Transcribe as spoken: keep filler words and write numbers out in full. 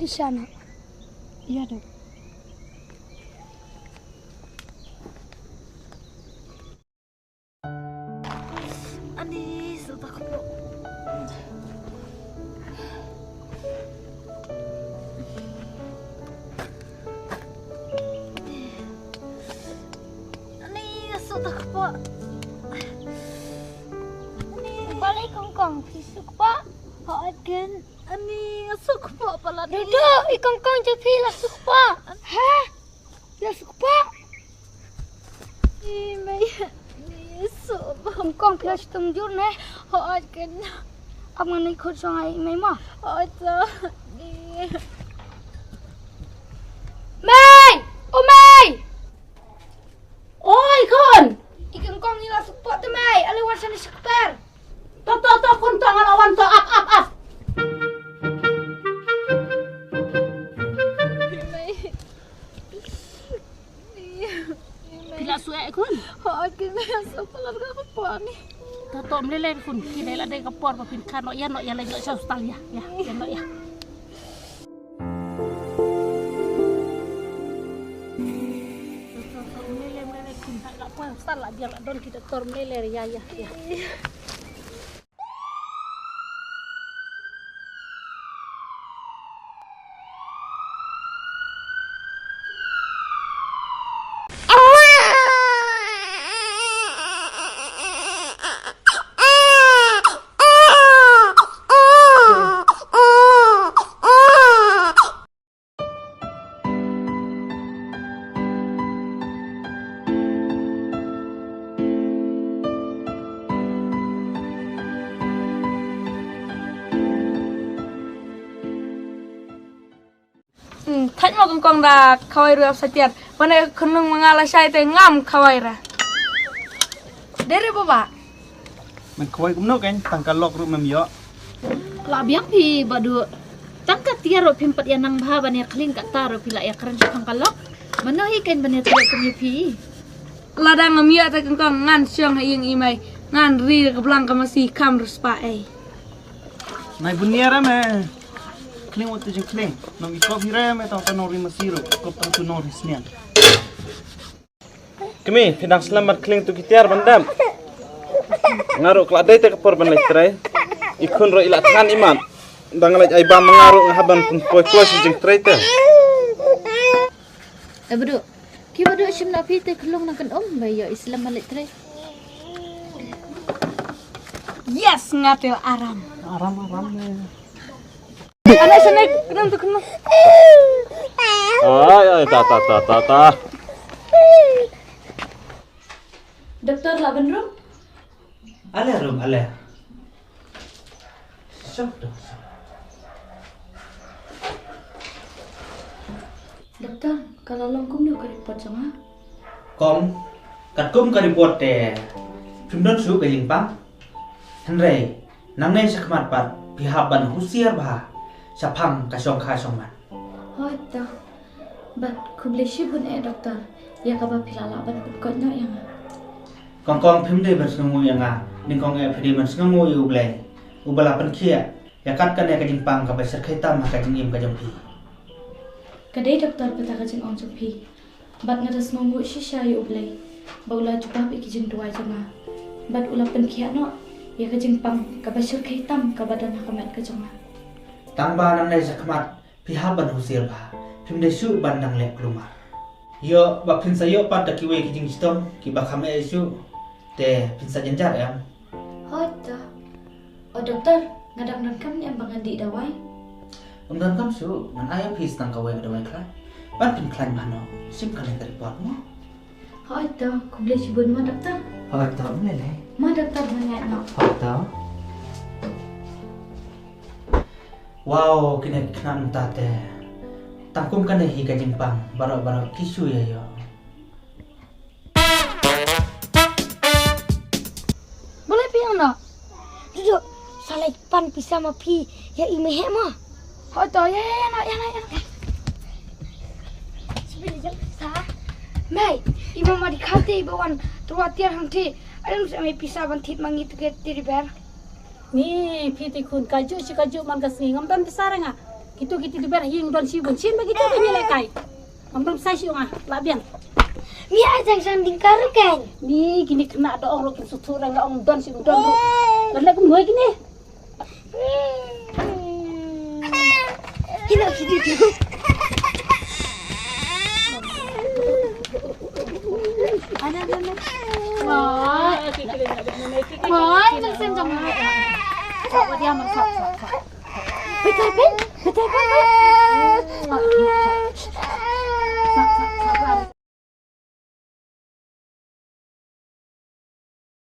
Shana. Ïa, Dok. Ani, sota kpo. Ani, sota kpo. Ani. Balei kongkong, phi sukpo? Hooid ken. Ani, sukpo palat. Dudu, i kongkong jong phi la sukpo. Ha? Phi la sukpo? I mei, ni sukpo. Kongkong phi la shitom jur ne? Hooid ken. Ap ngan ïa khot shong ai i mei mo. Hooid to. Ni. Mei! O mei! Oi khun. I kongkong i la sukpo te mei, ale wan shane sha kper. To, to, to, khun, to, nga la wan, to, ap, ap, ap. Phi la shu eh, khun? Hooid ken, shu palat ka kpa ni. To, to, ym lei lei, khun, kine la dei ka por ba phin kha noh, ïa noh, ïa leit noh sha hospital, ïa, ïa, ïa noh, ïa. Hmm, thait mo kongkong da khawai ruh ap sa tiar. Bane khunlung ma nga la shai te ngam khawai ra. Dei re baba. Men khawai kumno kan tang ka lok ruh mem ïoh. La biang phi Badu. Tang ka tiar ruh phim pat ïa nang bha ban ïa khling, kata ruh phi la ïa kren shaphang ka lok. Mano hi kan ban ïa tiar kum ïa phi. Lada ngam ïa ta kongkong ngan shong ha ïing i mei. Ngan ri ka blang ka masi kham riewspah ei. Nai bun ïa ra me. Khling wat tu jingkhling. Nong i kop hi ra me tang ta nong ri masi ruh. Kop tang tu nong ri sniang. Kmie, phi dang slem ban khling tu ki tiar ban dam. Nga ruh ka la dei te ka por ban leit trei. I khun ruh i la than imat. Dang leit ai bam ma nga ruh nga hap ban pynpoi kloi sha jingtrei te. Eh Badu, ki Badu shim na phi te khlung na kan um ba ïoh i slem ban leit trei. Yes, nga te aram. Aram, aram ne. Ana sene khnang tu khnang. Ai ai ta ta ta ta ta. Doktor, lah ban rum? Ale rum ale. Sok dok. Doktor, ka la long kumno ka report jong nga? Kong, katkum ka report te phim don shuh ka jingpang. Hynrei nangne shakhmat pat phi hap ban husiar bha shaphang ka shongkha shongman. Hooid to. Bad khublei shibun eh doktor ïa kaba phi la lah ban pynkut noh ïa nga. Kong kong phim dei ban sngewnguh ïa nga, nyngkong eh phi dei ban sngewnguh ïa U Blei uba la pynkhiah ïa kat kane ka jingpang kaba shyrkhei tam ha ka jingim ka jong phi. Ka dei doktor kata ka jingong jong phi. Bad nga da sngewnguh shisha ïa U Blei ba u la jubab ïa ki jingduwai jong nga bad u la pynkhiah noh ïa ka jingpang kaba shyrkhei tam kaba don ha ka met ka jong nga. Tang ba nangne shakhmat phi hap ban husiar bha, phim dei shuh ban dang leh kulmar. Ïoh ba phin sa ïoh pat da kiwei ki jingshitom kiba kham eh shuh te phin sa jynjar em. Hooid to. O doktor, nga dang donkam ne em ba ngan dih dawai? Ym donkam shuh, ngan ai ïa phi tang kawei ka dawai khlaiñ. Ban pynkhlaiñ bha noh, shim kane ka report mo. Hooid to, khublei shibun mo doktor. Hooid to, ym lei lei. Mo doktor, ban ïaid noh. Hooid to. Wow, kine ki khynnah mynta te. Tang kum kane hi ka jingpang, baroh baroh ki shu ïa ïoh. Balei phi ïeng noh? Dudu, sa leit pan pisa ma phi ïa i mei heh mo. Hooid to, ïa ïa ïa noh, ïa noh, ïa noh. Mei, i mama di khate iba wan tyrwa tiar hangte. Aïu sa mei pisa ban thied ma ngi tu ki teddy bear. Ni phi te khun, kajuh shi kajuh man ka sngi ngam don pisa re nga. Kito kito di ber hi ong don shi bun shin ba kito kini lekai. Am dom sai shi ong ah la biang. Mi ai jang jang ding karu kan. Ni kini kena da ong ro kin sutu rang ong don shi don ro. Don la kum noi kini. Kini kini kini. Ada ada ada. Wah. Wah, ini sen jang. Kau dia masak. Betul kan? Betul kan?